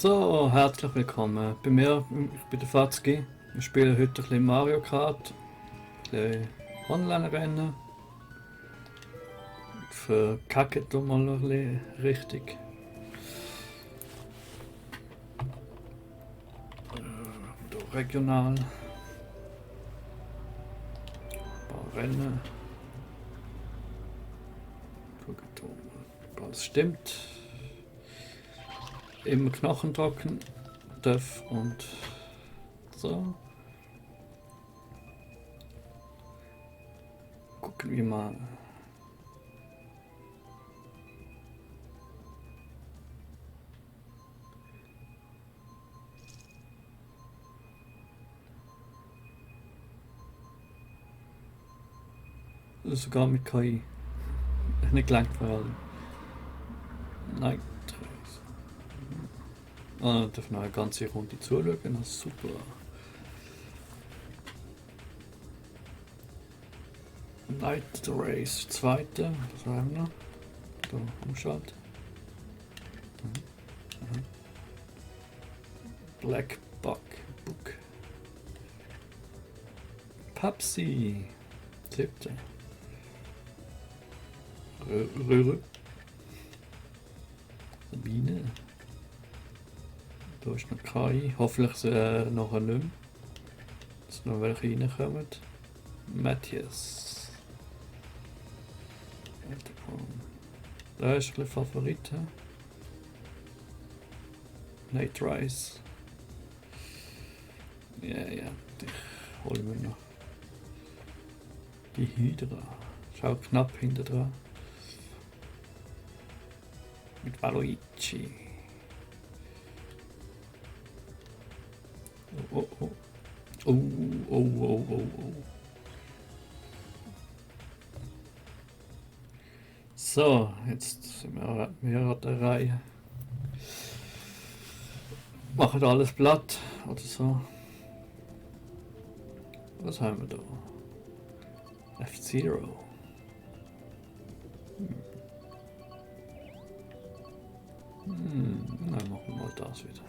So, herzlich willkommen bei mir. Ich bin der Fatzki. Wir spielen heute ein bisschen Mario Kart, ein bisschen Online-Rennen. Verkacken wir mal ein bisschen richtig. Da regional. Ein paar Rennen. Gucken, ob alles stimmt. Immer Knochen trocken darf und so. Gucken wir mal. Sogar mit KI. Nicht gelangt vor allem. Nein. Ah, darf noch eine ganze Runde zuschauen, das ist super. Night Race, zweite, was haben wir noch? Da, umschalten. Black Book. Pepsi, siebte. Röhre. Sabine. Da ist noch KI, hoffentlich nachher nicht mehr, dass noch welche reinkommen. Matthias. Da ist ein bisschen Favorit. Nate Rice. Ja, ich hole mir noch. Die Hydra. Schau knapp hinter dran. Mit Waluigi. Oh. So, jetzt sind wir an der Reihe. Machen alles platt oder so. Was haben wir da? F-Zero. Dann machen wir mal das wieder.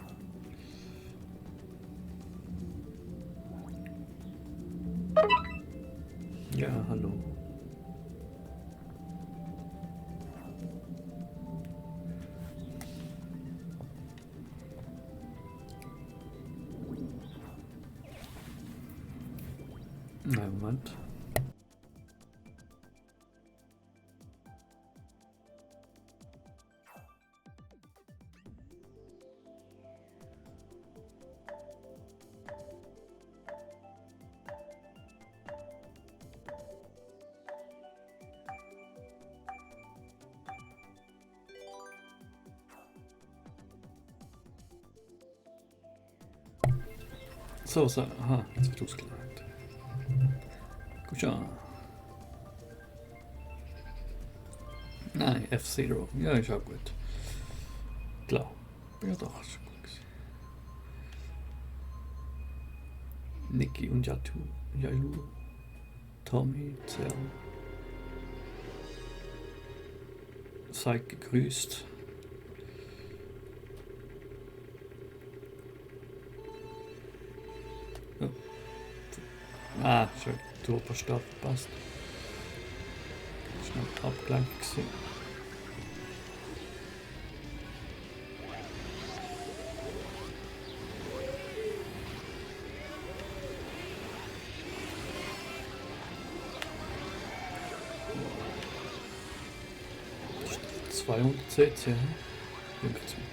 Ja, hallo. Nein, Moment. So, aha, jetzt wird ausgeleitet. Gut schon. Nein, F-Zero. Ja, ist auch gut. Klar. Ja, doch, ist schon gut gewesen. Niki und Yalu. Tommy, Zell. Seid gegrüßt. Oh. Ah, schon Turbostoff passt. Schnell abgelenkt gewesen. Das 200 cc, denkt mir.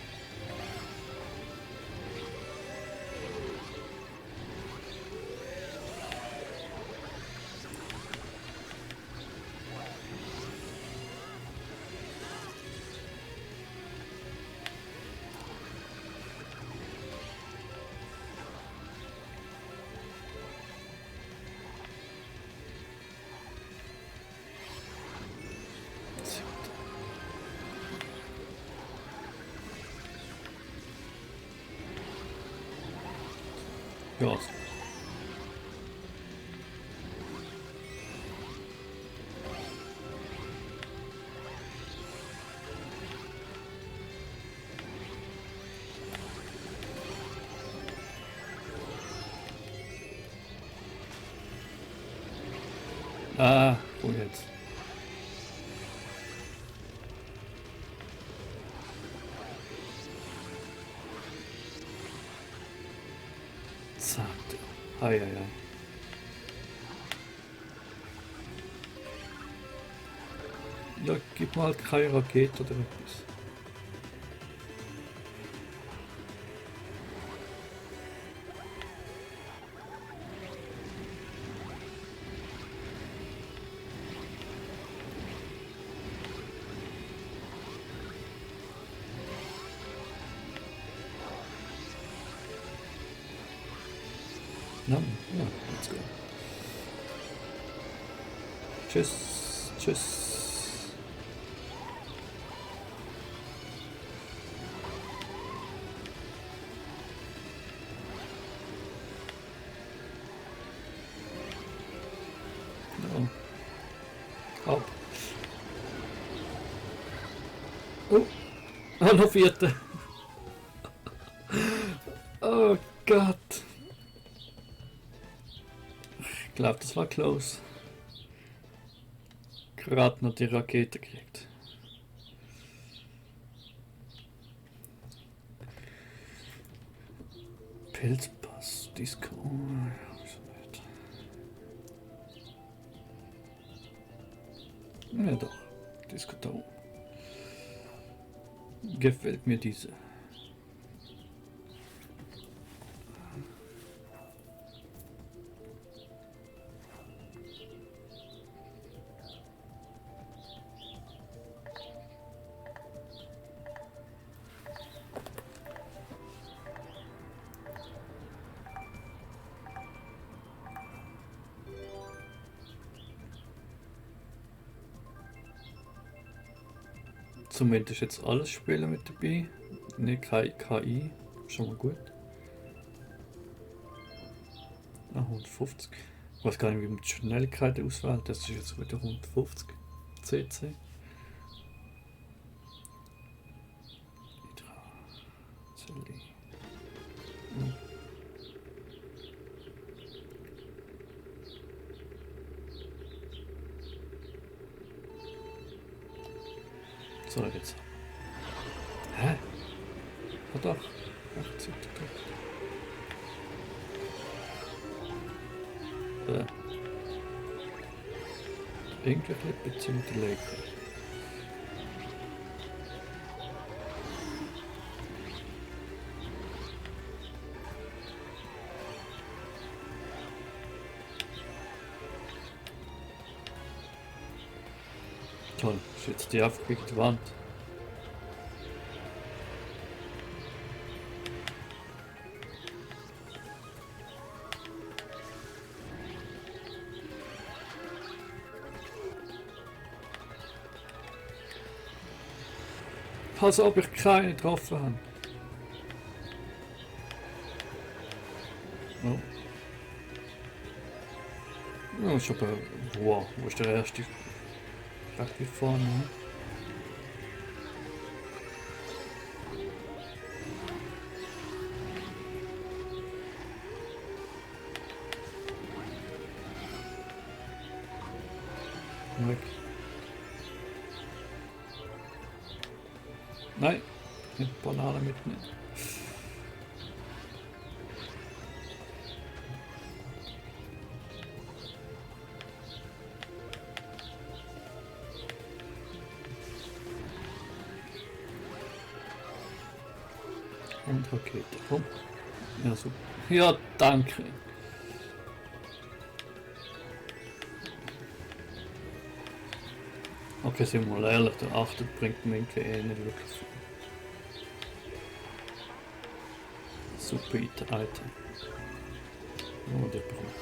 Ja. Ah, komm jetzt. Zack. Ei, ei, ei. Ja, gib mal keine Rakete oder etwas. Ja, ja, let's go. Tschüss, tschüss. Ja. Ab. Oh, ah, noch vierte. Oh Gott. Ich glaube, das war close. Gerade noch die Rakete gekriegt. Pilzpass, Disco. Ja doch, Disco da oben. Gefällt mir diese. Zumindest jetzt alles Spiele mit dabei. Ne, keine KI. Schon mal gut. Ah, 150. Ich weiß gar nicht, wie man die Schnelligkeit auswählt. Das ist jetzt wieder 150 cc. So, jetzt. Hä? Ah doch. 80 gedrückt. Irgendwie ein bisschen mit der Lake. Toll, ist jetzt die aufgewickte Wand. Als ob ich keine getroffen habe. Oh. Oh, ist aber... Wow, wo ist der erste? Recht weit vorne. Ne? Weg. Nein, nicht Banane mitnehmen. Und Rakete, komm. Ja, super. Ja, danke. Okay, sind wir mal ehrlich, der 8 bringt mir irgendwie eh nicht wirklich viel. Super Item. Oh, der braucht.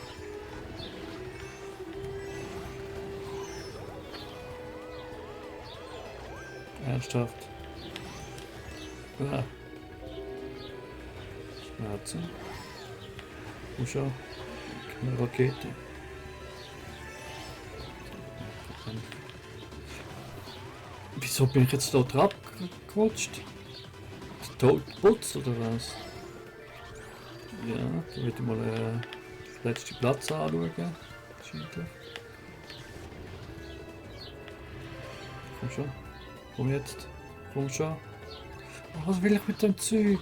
Ernsthaft? Ah. Schmerzen. Und schau. Eine Rakete. Wieso bin ich jetzt da drauf gerutscht? Tot putzt oder was? Ja, da würde ich mal den letzten Platz anschauen. Komm schon. Komm jetzt. Komm schon. Oh, was will ich mit dem Zeug?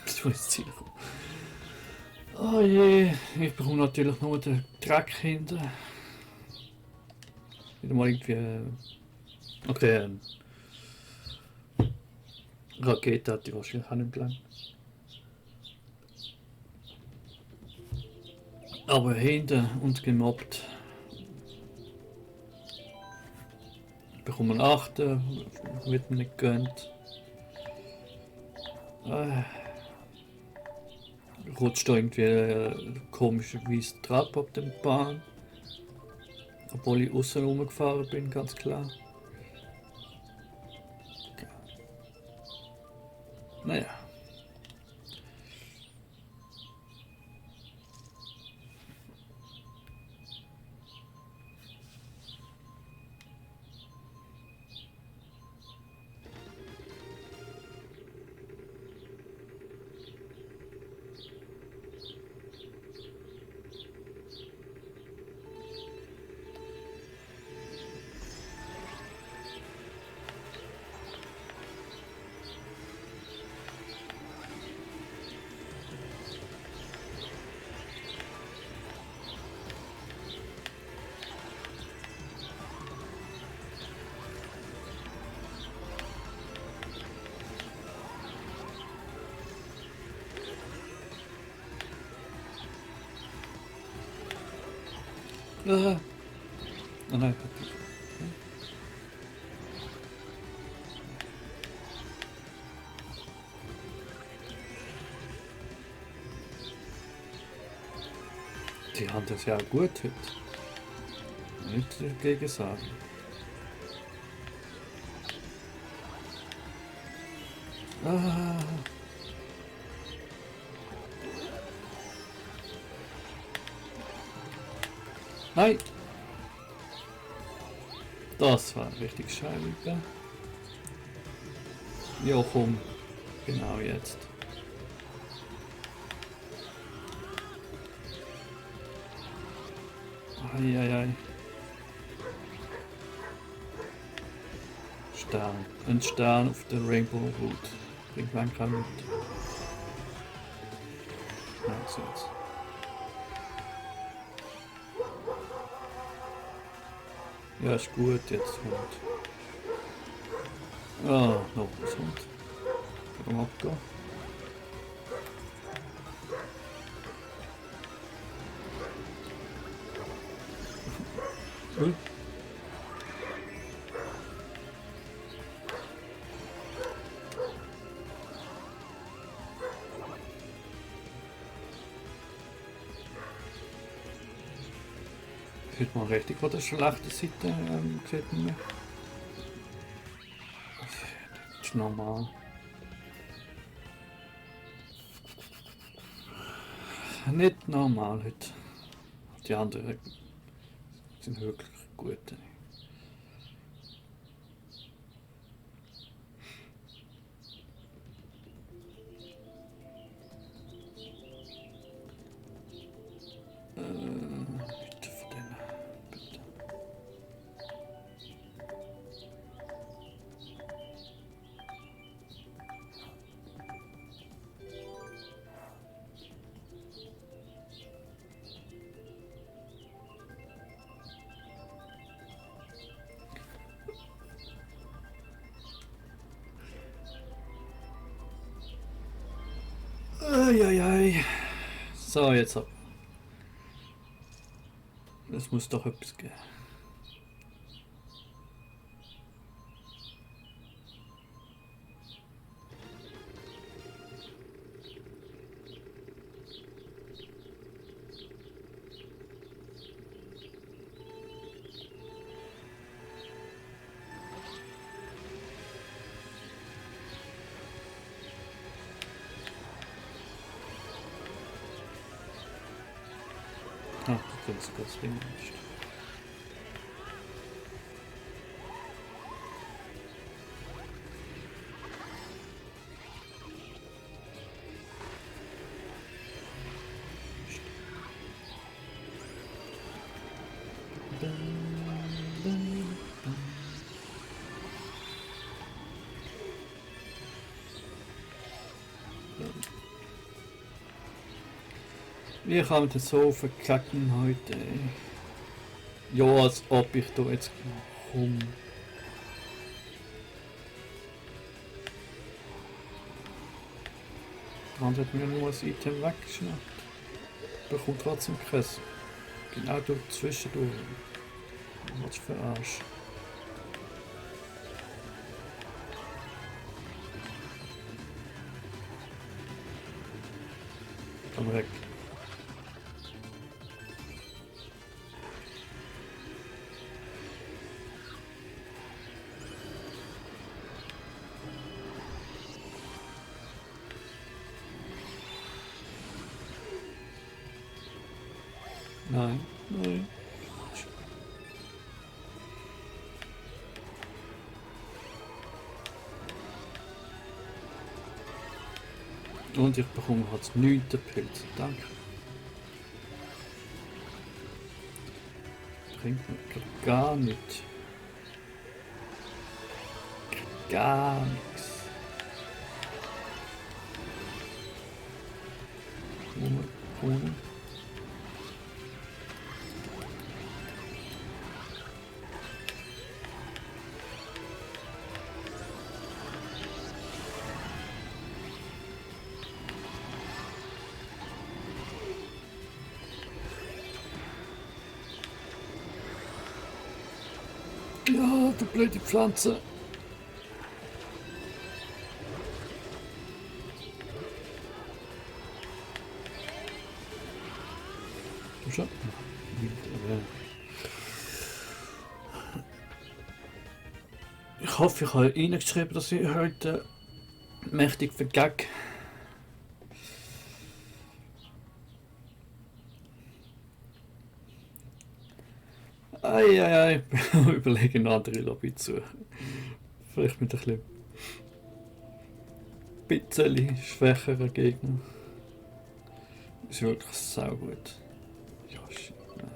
Das war jetzt Ziel. Oh je, ich bekomme natürlich nur den Dreck hinten. Wieder mal irgendwie. Okay, Rakete hat die wahrscheinlich auch nicht gelangt. Aber hinten und gemobbt. Ich bekomme einen 8, wird mir nicht gönnt. Rutscht da irgendwie komischerweise Trab ab dem Bahn. Obwohl ich außen rumgefahren bin, ganz klar. Okay. Naja. Ah. Oh nein. Die haben das ja gut heute. Nicht dagegen sagen. Ah. Nein! Das war richtig scheiße. Ja, komm. Genau jetzt. Eieiei. Stern. Ein Stern auf der Rainbow Route. Bringt man keinen mit. Nein, so jetzt. Ja, ist gut, jetzt Hund. Ah, noch ein Hund. Kann man abgehen. Heute mal richtig von der schlechten Seite sieht man mich. Das ist normal. Nicht normal heute. Die anderen sind wirklich gut. Bitte von denen. Bitte. Eieiei. So, jetzt ab. Es muss doch etwas geben. Ach, du kannst kurz Ding nicht. Wie kann man das so verkacken heute? Ey? Ja, als ob ich da jetzt komme. Der andere hat mir nur das Item weggeschnappt. Bekommt trotzdem Käse. Genau durch zwischendurch. Was für Arsch. Komm weg. Nein, nein. Und ich bekomme halt 9. Pilz. Danke. Bringt mir gar nichts. Gar nichts. Ohne. Ja, du blöde Pflanze. Du schon? Ich hoffe, ich habe reingeschrieben, dass ich heute mächtig vergag. Eieiei, ich überlege eine andere Lobby zu. Vielleicht mit ein bisschen schwächeren Gegner. Ist wirklich sau gut. Ja, shit, nein.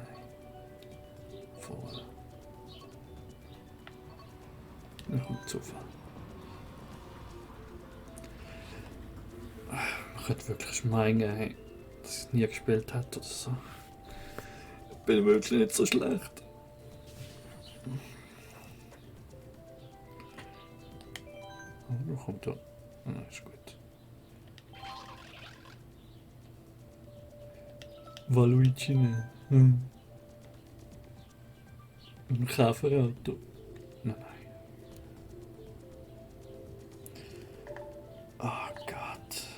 Voll. Nicht gut Zufall. Man könnte wirklich meinen, hey, dass ich es nie gespielt habe oder so. Ich bin wirklich nicht so schlecht. Oh, kommt da. Ah, ist gut. Waluigi, ne? Ein Käferauto. Nein. Oh Gott.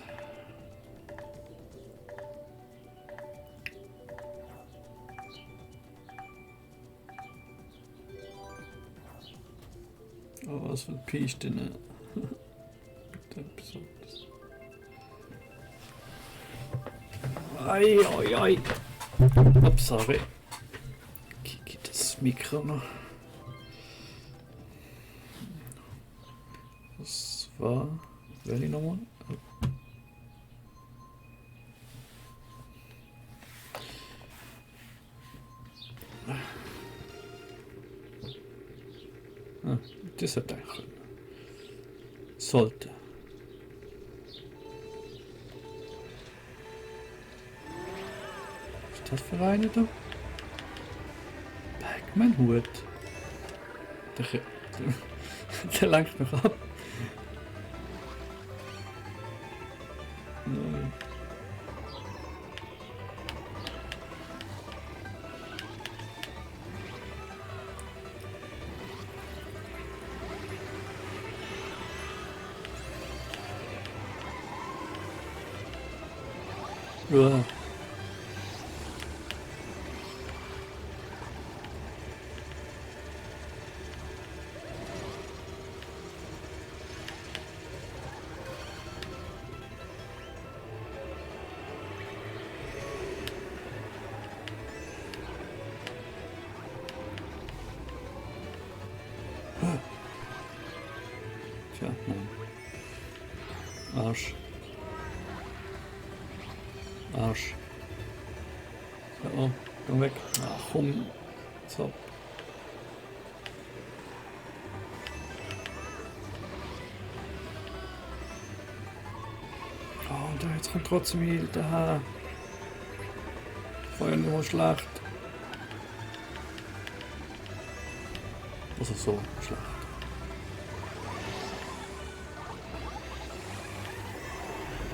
Oh, was für ein Piste, ne? Bitte besonders. Ai. Ups, sorry. Kicke das Mikro noch. Das war. Welche nochmal? Ah, das hat eigentlich können. Sollte. Was ist das für eine da? Pac-Man-Hut. Der lenkt mich ab. Nein. Uah. Tja, nein. Arsch. Oh, komm weg. Ach komm. So. Oh, und jetzt kommt trotzdem wieder daher. Vorher nur schlecht. Also so schlecht.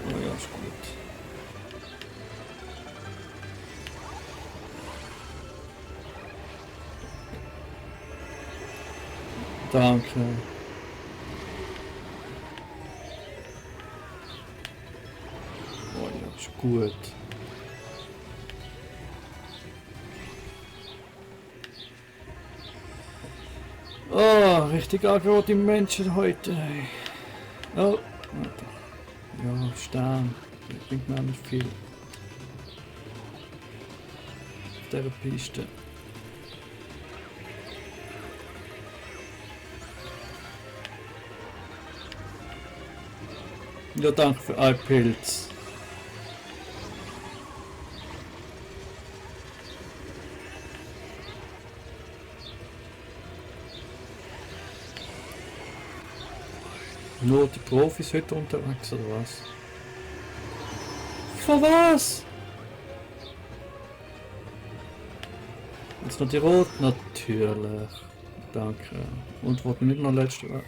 Oh ja, ist gut. Danke. Oh ja, ist gut. Oh, richtig aggro die Menschen heute. Oh, warte. Ja, Stern. Das bringt mir nicht viel. Auf dieser Piste. Ja, danke für einen Pilz. Nur die Profis heute unterwegs, oder was? Von was? Jetzt noch die Rot? Natürlich. Danke. Und wollte nicht noch letzte Mal.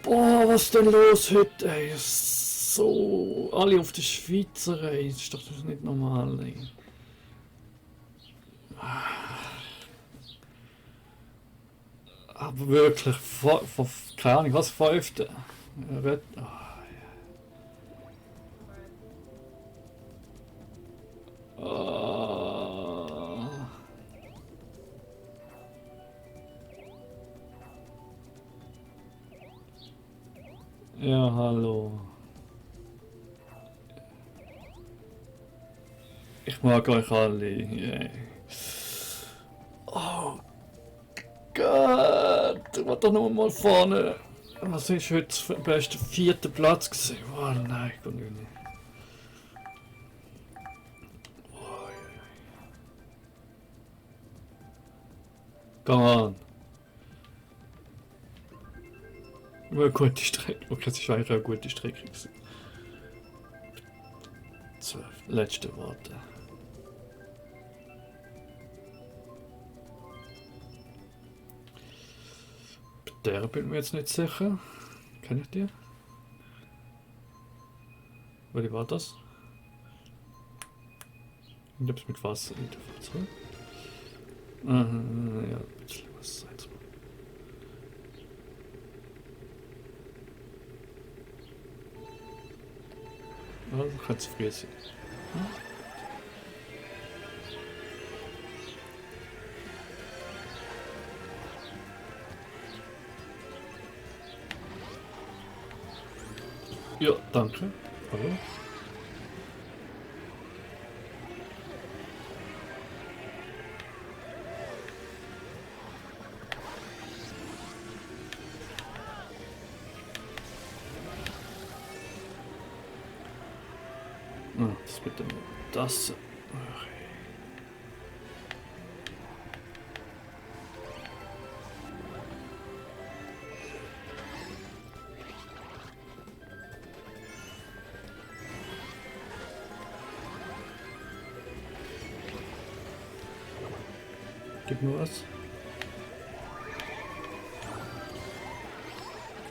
Boah, was ist denn los heute, ey? So, alle auf der Schweizer, ey. Das ist doch nicht normal, ey. Aber wirklich, keine Ahnung, was, 5. Ja, hallo. Ich mag euch alle. Yeah. Oh Gott, ich war doch noch mal vorne. Was ist heute der beste 4. Platz gewesen? Oh nein, ich kann nicht. Come on. Eine gute Strecke. Okay, das ist eigentlich eine gute Strecke gewesen. 12. Letzte Worte. Bei der bin ich mir jetzt nicht sicher. Kenn ich die? Welche war das? Ich hab's mit Wasser wieder verzeiht. Ja, ein bisschen was seid. Also kann es früh sein. Ja, danke. Hallo. Ah, das wird dann das. Ach. Gib mir was.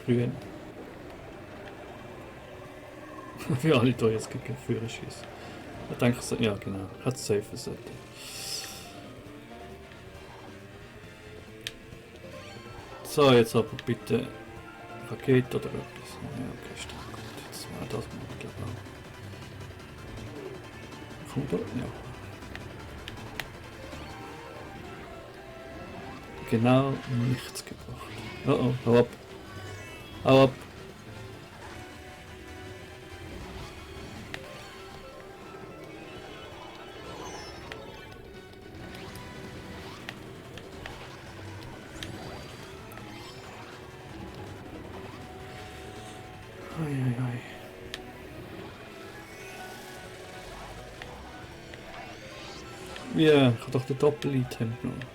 Grün. Wie alle da jetzt gegen Führer schießen. Ich denke, so, ja genau, hat es safe sollte. So, jetzt aber bitte Rakete oder etwas. Ja, okay, stark. Gut, jetzt war das mal, glaube ich. Kommt da? Ja. Genau nichts gebracht. Oh oh, hau ab. Hau ab. Eieiei. Ja, ich habe doch den Doppel-Item genommen.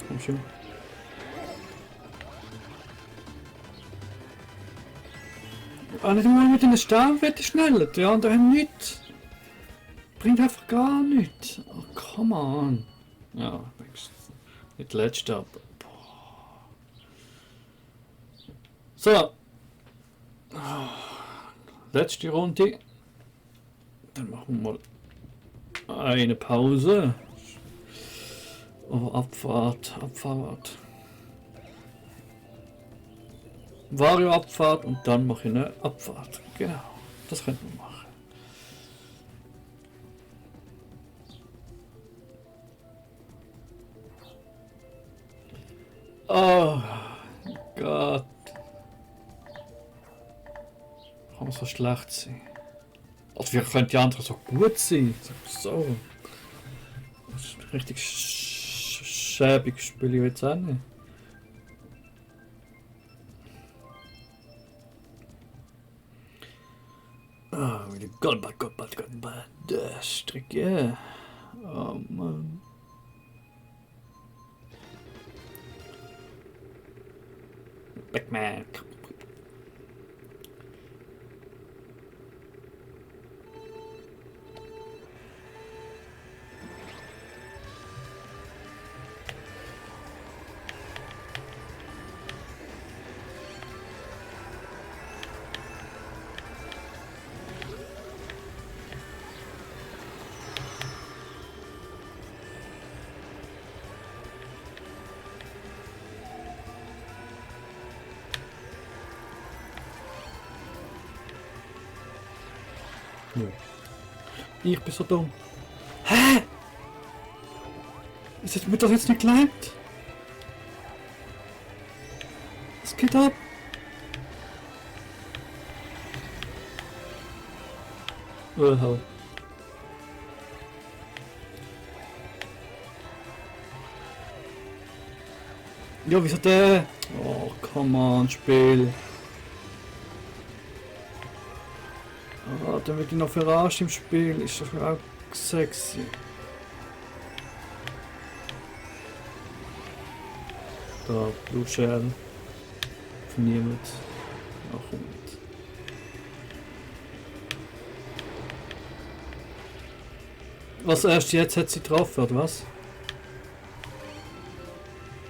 Komm schon. Nicht mal mit den Sternen wird schneller, die anderen haben nichts. Bringt einfach gar nichts. Oh, come on. Ja, nicht letzte, aber. Boah. So. Letzte Runde. Dann machen wir mal eine Pause. Oh, Abfahrt. Vario-Abfahrt und dann mache ich eine Abfahrt. Genau, das könnte man machen. Oh Gott. Kann man so schlecht sein? Also wie können die anderen so gut sein? So. Das ist richtig schäbig spiele ich jetzt auch nicht. Ah, wieder Goldbad. Strick, yeah. Oh Mann. Backman. Nö. Ich bin so dumm. Hä? Ist mir das jetzt nicht gelangt? Was geht ab? Oh. Ja, wieso der? Oh, come on, Spiel. Oh, dann wird ich noch verarscht im Spiel. Ist doch auch sexy. Da, Blue Shell. Von niemand. Ach, komm mit. Was erst jetzt hat sie drauf, oder was?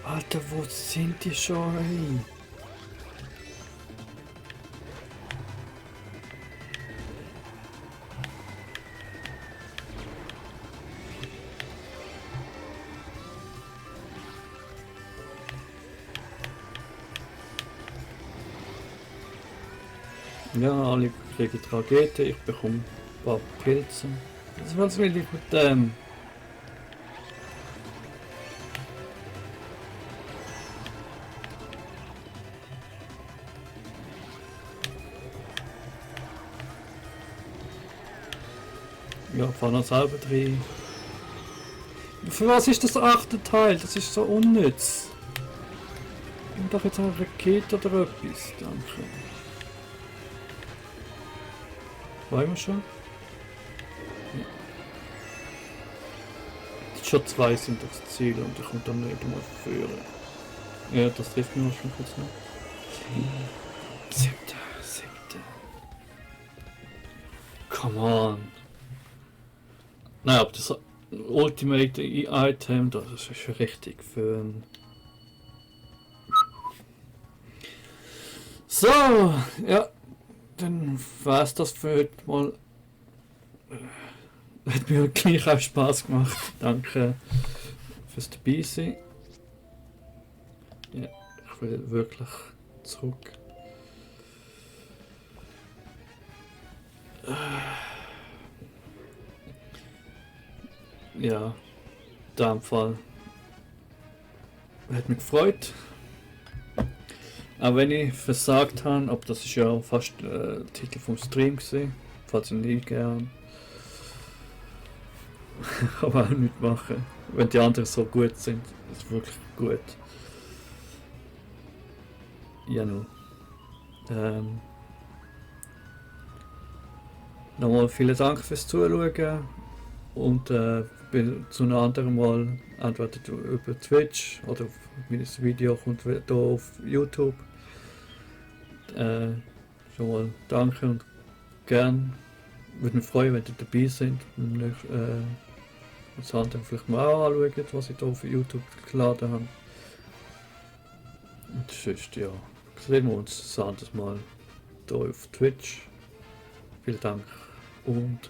Alter, wo sind die schon? Ey? Ja, alle kriegen Tragete, ich bekomme ein paar Pilze. Was will ich mit dem? Ja, fahr noch selber drin. Für was ist das 8. Teil? Das ist so unnütz. Und doch jetzt eine Rakete oder etwas. Danke. Wollen wir schon? Ja. Schon 2 sind das Ziel und ich komme dann nicht mal führen. Ja, das trifft mich wahrscheinlich jetzt noch. 7. Come on. Nein, aber das Ultimate Item, das ist richtig für ein... So, ja, dann war's das für heute mal. Hat mir gleich auch Spaß gemacht. Danke fürs dabei sein. Ja, ich will wirklich zurück. Ja, in dem Fall hat mich gefreut. Auch wenn ich versagt habe, aber das ist ja fast Titel vom Stream gewesen, falls ich nicht gern. Kann man auch nicht machen, wenn die anderen so gut sind. Das ist wirklich gut. Ja, no. Nochmal vielen Dank fürs Zuschauen und zu einem anderen Mal entweder über Twitch oder mein Video kommt hier auf YouTube. Schon mal danke und gern. Würde mich freuen, wenn ihr dabei seid. Das andere vielleicht mal auch anschauen, was ich da auf YouTube geladen habe. Und sonst, ja, sehen wir uns das andere Mal hier auf Twitch. Vielen Dank und